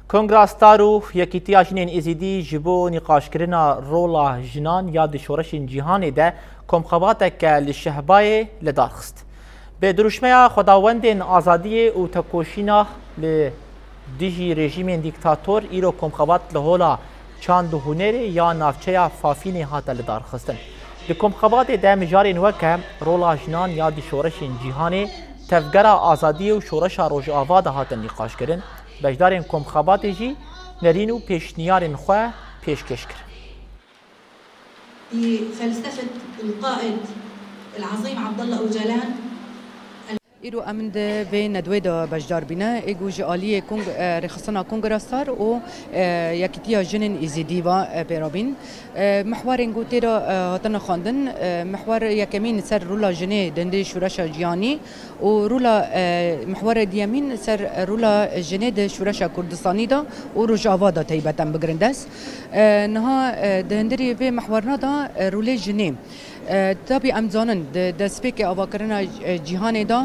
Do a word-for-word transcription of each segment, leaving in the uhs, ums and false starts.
Kongra Star û Yekîtiya Jinên Êzidî ji bo nîqaşkirina rola jinan ya di şoreşên cîhanê de komxebateke li Şehbayê li dar xist. Bi dirûşmeya xwedawendên azadiyê û tekoşîna li dijî rejîmên dîktator îro komxebat li Hola Çand û Hunerê ya navçeya Fafînê hate lidarxistin. Di komxebatê de mijarên weke rola jinan ya di şoreşên cîhanê, tevgera azadiyê û şoreşa Rojava de hatin nîqaşkirin. Beşdarên komxebatê jî nerîn û pêşniyarên xwe pêşkêş kirin. بفلسفة القائد العظيم عبد الله أوجالان. Îro em di vê nedwê de beşdar bîne, ê ku ji aliyê kong-, e, rêxistina Kongra Star û, e, Yekîtiya Jinên Êzidî ve, e, pêra bîn. E, mihwarên ku tê de, e, hatine xwendin, e, mihwar yekemîn ser rola jinê di hindê şûreşa cîhanî û rola, e, mihwarê diyemîn ser rola jinê di şûreşa Kurdistanî de û Rojava de taybet em bigirin dest. E, niha, e, di hundirî vê mihwarina de, e, rolê jinê. E, tabî em zanin, di destpêkê avakirina, e, cîhanê de,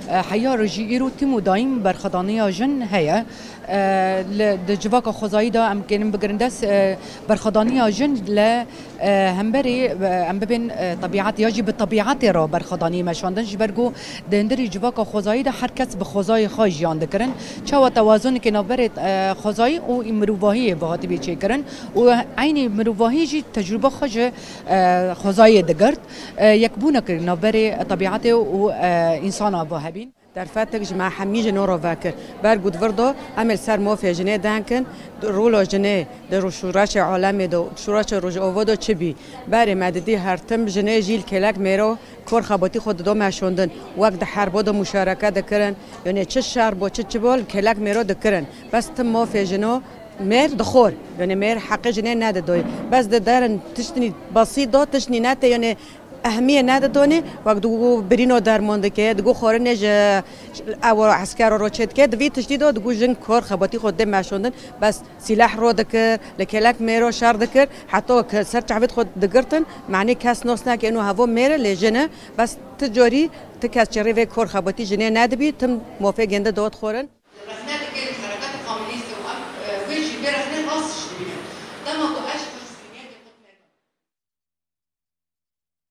e, heya rojî îro tîm û dayîm berxwedaniya jin heye. E, li, di civaka xwezayî de em kêrin bigirin dest, e, berxwedaniya jin li, e, hemberî, e, em bibên, e, tebîet ya jî bi tebîetê re berxwedanî meşandin, ji ber ku di hundirî civaka xwezayî de her kes bi xwezayê xwe jiyan dikirin. Çawa tewazunekê navberê, e, xwezayî û mirovahiyê ve hatibî çêkirin û eynî mirovahî jî tecrûba xwe ji, e, xwezayê digirt. E, yekbûnek navberê tebîetê û, e, însana ve hebîn. Derfetek ji me hemî jino re vekir. Ber ku di vir de em ê li ser mafê jinê deng kin, rola jinê di ro-, şûreşê alemê de, şûreşê Rojava de çi bî? Berê me didî her tim jinê jî li kêlek mêro kor xebatî xwe dido meşandin. Wek di herbo de muşareke dikirin, yanê çi şer bo, çi çi bo, li kêlek mêro dikirin. Bes tim mafê jino mêr dixwar. Yanê mêr heqê jinê nedidoyê. Bes di derin tiştî besît de, tiştî nete, yanê ehmiyê nedidonê, wek digo birîno derman dike, digo xwarinê ji ew eskero ro çêdike, di vî tiştî de digo jin kor xebatî xwe dê meşandin, bes sîleh ro dikir, li kêlek mêro şer dikir, heta ki ser çavêt xwe digirtin, manî kes nas nake, ino hevo mêr e, lê jin e, bes ti carî ti kes çêrê vê kor xebatî jinê nedibî, tim mafê gêndi dot xorin. Rexne dike li hereketa komunîst û em, e, wê jî vê rexne